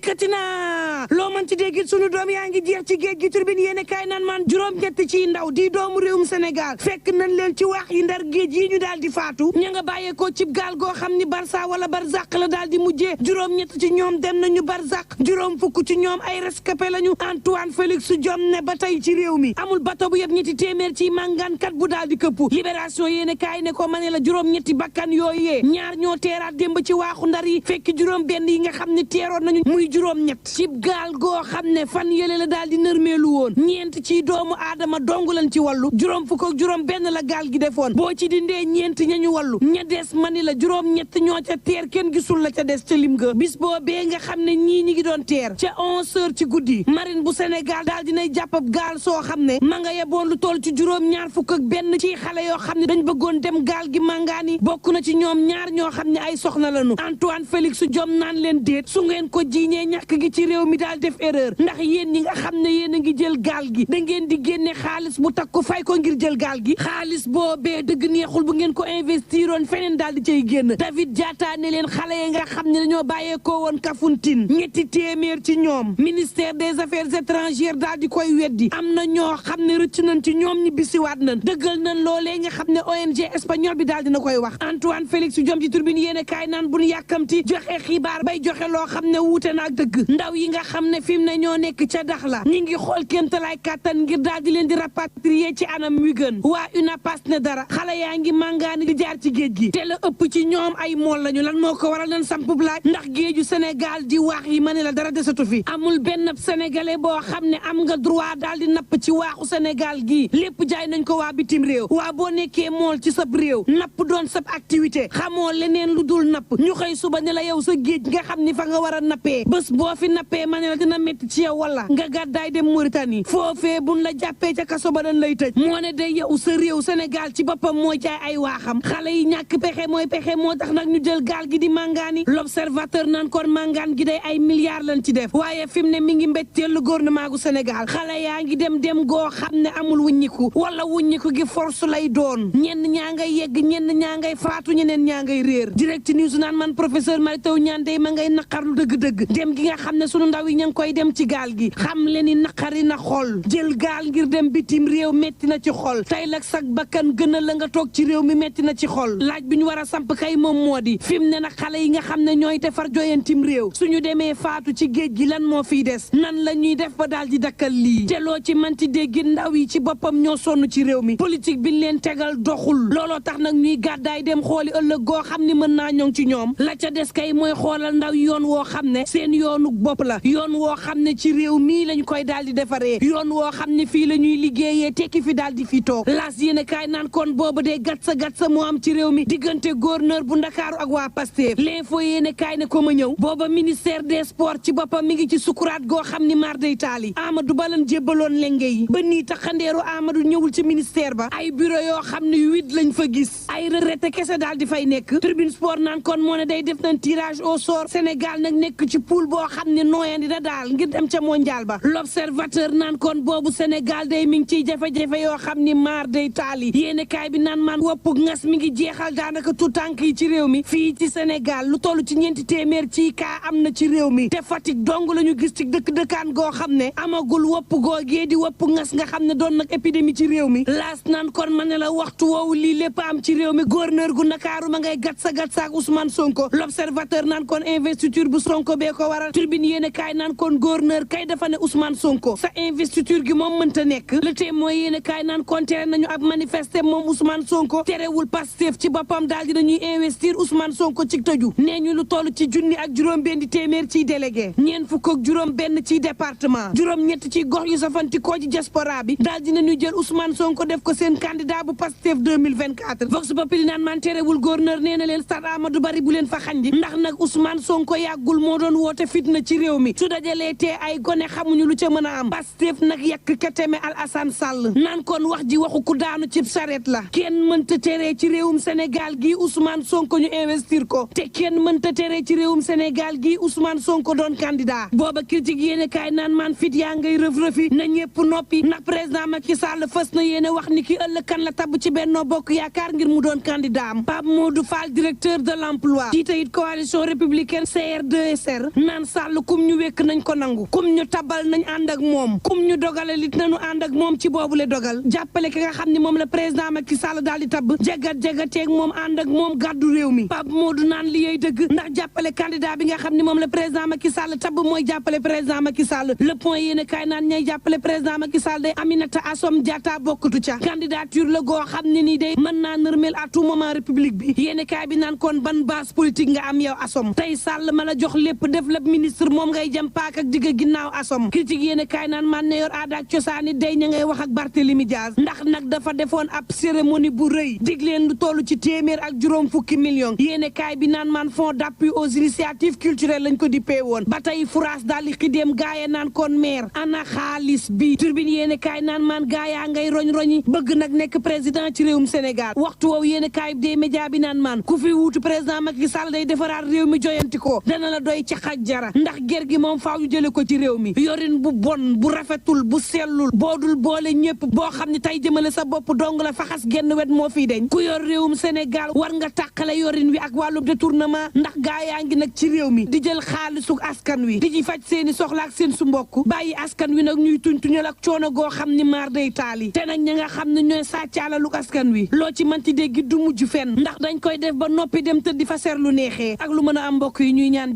dikkati na loo mën ci dégg sunu doom yaa ngi jeex ci géej gi turbine yéene kaay naan man juróom-ñett ci ndaw di doomu réewum Sénégal fekk nañ leen ci waax yi ndar géej yi ñu daal di faatu ña nga bàyyeekoo cib gaal goo xam ni Barça wala Barzak la daal di mujjee juróom-ñett ci ñoom dem nañu Barzak juróom fukk ci ñoom ay rescapé lañu Antoine Félix Diome ne ba tey ci réew mi amul bato bu yëpp ñetti téeméer ci màngaankat bu daal di këpp libération yéene kaay ne ko ma ne la juróom-ñetti bakkan yooyee ñaar ñoo teeraat démb ci waaxu ndar yi fekk juróom benn yi nga xam ne teeroon nañu muy juróom-ñett cib gaal goo xam ne fan yële la daal di nërmeelu woon ñeent ci doomu aadama dong lañ ci wàllu juróom fukk ak juróom benn la gaal gi defoon boo ci dindee ñeent ñañu wàllu ña des mani la juróom-ñett ñoo ca teer kenn gisul la ca des ca lim ga bis boobee nga xam ne ñii ñi ngi doon teer ca 11h ci guddi marine bu Sénégal daal dinay jàppab gaal soo xam ne ma nga yeboon lu toll ci juróom-ñaar fukk ak benn ci xale yoo xam ne dañ bëggoon dem gaal gi màngaani bokk na ci ñoom ñaar ñoo xam ne ay soxna lañu Antoine Félix Diome naan leen déet su ngeen ko jiiñee ñàkk gi ci réew mi daal def erreur ndax yéen ñi nga xam ne yéen a ngi jël gaal gi da ngeen di génne xaalis bu takku fay ko ngir jël gaal gi xaalis boobee dëgg neexul bu ngeen ko investiroon feneen daal di cay génn David Diatta ne leen xale yi nga xam ne dañoo bàyyeekoo woon Kafountine ñetti téeméer ci ñoom ministère des affaires étrangères daal di koy weddi am na ñoo xam ne rëcc nañ ci ñoom ñi bisiwaat nañ dëggal nañ loolee nga xam ne ONG espagnol bi daal dina koy wax Antoine Félix Diome ci turbine yéene kaay naan bu ñu yàkkamti joxe xibaar bay joxe loo xam ne wuute na ak dëgg ndaw yi nga xam ne fi mu ne ñoo nekk ca Dakhla ñi ngi xool kéemtalaay kàttan ngir daal di leen di rapatrier ci anam wi gën waa UNAPAS ne dara xale yaa ngi màngaani di jaar ci géej gi te la ëpp ci ñoom ay mool lañu lan moo ko waral leen sampub laaj ndax géeju Sénégal di waax yi ma ne la dara desatu fi amul benn sénégalais boo xam ne am nga droit daal di napp ci waaxu Sénégal gii lépp jaay nañ ko waa bitim réew waa boo nekkee mool ci sab réew napp doon sab activité xamoo leneen lu dul napp ñu xëy suba ne la yow sa géej nga xam ni fa nga war a nappee bés boo fi nappee ma ne la dina métti ci yow wala nga gàddaay dem Mauritanie foofee buñ la jàppee ca kaso ba dañ lay tëj moo ne day yow sa réew Sénégal ci boppam mooy jaay ay waaxam xale yi ñàkk pexe moo tax nag ñu jël gaal gi di màngaani l'observateur naan kon màngaan gi day ay milliards lañ ci def waaye fi mu ne mi ngi mbétteel gouvernement gu Sénégal xale yaa ngi dem goo xam ne amul wuññiku wala wuññiku gi force lay doon ñenn ñaa ngay yegg ñenn ñaa ngay faatu ñeneen ñaa ngay réer direct news naan man professeur Mary Teuw Niane day ma ngay naqarlu dëgg-dëgg dem gi nga xam ne sunu ndaw yi ña ngi koy dem ci gaal gi xam le ni naqari na xol jël gaal ngir dem bitim réew metti na ci xol tey lak sag bakkan gën a la nga toog ci réew mi metti na ci xol laaj bi ñu war a samp kay moom moo di fi mu ne nag xale yi nga xam ne ñooy defar joyantim réew suñu demee faatu ci géej gi lan moo fiy des nan la ñuy def ba daal di dakkal lii te loo ci manti dégg ndaw yi ci boppam ñoo sonn ci réew mi politique biñ leen tegal doxul looloo tax nag ñuy gàddaay dem xooli ëllëg goo xam ni mën naa ñoŋ ci ñoom la ca des kay mooy xoolal ndaw yoon woo xam ne seen yoonu bopp la yoon woo xam ne ci réew mii lañ koy daal di defaree yoon woo xam ne fii la ñuy liggéeyee tekki fi daal di fi toog laas yéene kaay naan kon boobu dee gat sa moo am ci réew mi diggante gouverneur bu Ndakaaru ak waa Pastef l'info yéene kaay ne ko ma ñëw booba ministère des sports ci boppam mi ngi ci sukuraat goo xam ni mar day taali Amadou Ba lañ jébbaloon lenge yi ba nii taxandeeru Amadou ñëwul ci ministère ba ay bureau yoo xam ne 8 lañ fa gis ay retraité kese daal di fay nekk tribune sport naan kon moo ne day def nañ tirage au sort Sénégal nag nekk ci poule boo xam ne nooyandi na daal ngir dem ca mondial ba l'observateur naan kon boobu Sénégal day mi ngi ciy jafe-jafe yoo xam ni maar day taali yéene kaay bi naan man wopp ngas mi ngi jeexal daanaka tout tànk yi ci réew mi fii ci Sénégal lu toll ci ñeenti téeméer ci kaa am na ci réew mi te Fatick dong la ñu gis ci dëkkaan goo xam ne amagul wopp googee di wopp ngas nga xam ne doon nag épidémie ci réew mi laas naan kon ma ne la waxtu woowu lii lépp am ci réew mi gouverneur gu Ndakaaru ma ngay gat sa ak Ousmane Sonko l'observateur naan kon investiture bu Sonko bee ko waral tribune yéene kaay naan kon gouverneur kay dafa ne Ousmane Sonko sa investiture gi moom mënta nekk le témoin yéene kaay naan kon tere nañu ab manifester moom Ousmane Sonko terewul Pastef ci boppam daal di nañuy investir Ousmane Sonko ci tëju nee ñu lu toll ci junni ak juróom benn téeméer ciy délégué ñeent fukk ak juróom benn ci département juróom ñett ci gox yu safantikoo ci diaspora bi daal di nañu jël Ousmane Sonko def ko seen candidat bu Pastef 2024 Vox Populi naan man terewul gouverneur nee na leen stade Amadou Barry bu leen fa xanji ndax nag Ousmane Sonko yàggul moo doon woote fitna ci réew mi su dajalee tee ay gone xamuñu lu ca mën a am Pastef nag yàq Keteme Alassane Sall naan kon wax ji waxu ku daanu ci saret la kenn mënta teree ci réewum Sénégal gi Ousmane Sonko ñu investir ko te kenn mënta teree ci réewum Sénégal gi Ousmane Sonko doon candidat booba critique yéene kaay naan man fit yaa ngay rëf-rëfi na ñëpp noppi ndax président Macky Sall fës na yéene wax ni ki ëllëg kan la tabb ci Benno Bokk Yaakaar ngir mu doon candidat am Pape Modou Fall directeur de l'emploi jiite it coalition républicaine CR2SR naan Sall kum ñu wekk nañ ko nangu kum ñu tabal nañ ànd ak moom kum ñu dogale lit nañu ànd ak moom ci boobule dogal jàppale ki nga xam ne moom la président Macky Sall daal di tabb jagateeg moom ànd ak moom gàddu réew mi Pape Modou naan li yey dëgg ndax jàppale candidat bi nga xam ne moom la président Macky Sall tabb mooy jàppale président Macky Sall le point yéene kaay naan ñay jàppale président Macky Sall day Aminata Assome Diatta bokkatu ca candidature la goo xam ne nii day mën naa nërmeel à tout moment république bi yéene kaay bi naan kon ban base politique nga am yow Assome tey Sall ma la jox lépp def la ministre moom ngay jëm paak ak digg ginnaaw Assome critique yéene kaay naan man ne yor aada ak cosaani day ña ngay wax ak Barthélémy Diaz ndax nag dafa defoon ab cérémonie bu rëy dig leen lu toll ci téeméer ak juróom fukki millions yéene kaay bi naan man fonds d'appui aux initiatives culturelles lañ ko dippee woon ba tey France daal di xidéem gaaye naan kon maire ana xaalis bi turbine yéene kaay naan man gaayaa ngay roñ-roñi bëgg nag nekk président ci réewum Sénégal waxtu woowu yéene kaay bi des média bi naan man ku fi wuutu président Macky Sall day defaraat réew mi joyanti ko dana la doy ci xaj jara ndax ger gi moom faaw ñu jële ko ci réew mi yorin bu bon bu rafetul bu sellul boodul boole ñëpp boo xam ne tey jëmale sa bopp dong la faxas genn wet moo fiy deñ ku yor réewum Sénégal war nga tàqale yorin wi ak wàllu détournement ndax gaa yaa ngi nag ci réew mi di jël xaalisu askan wi di ci faj seeni soxla ak seen su mbokk bàyyi askan wi nag ñuy tuñal ak coono goo xam ni maar day taali te nag ña nga xam ne ñooy sàcc alalu askan wi loo ci manti dégg du mujj fenn ndax dañ koy def ba noppi dem tëddi fa seer lu neexee ak lu mën a am mbokk yi ñuy ñaan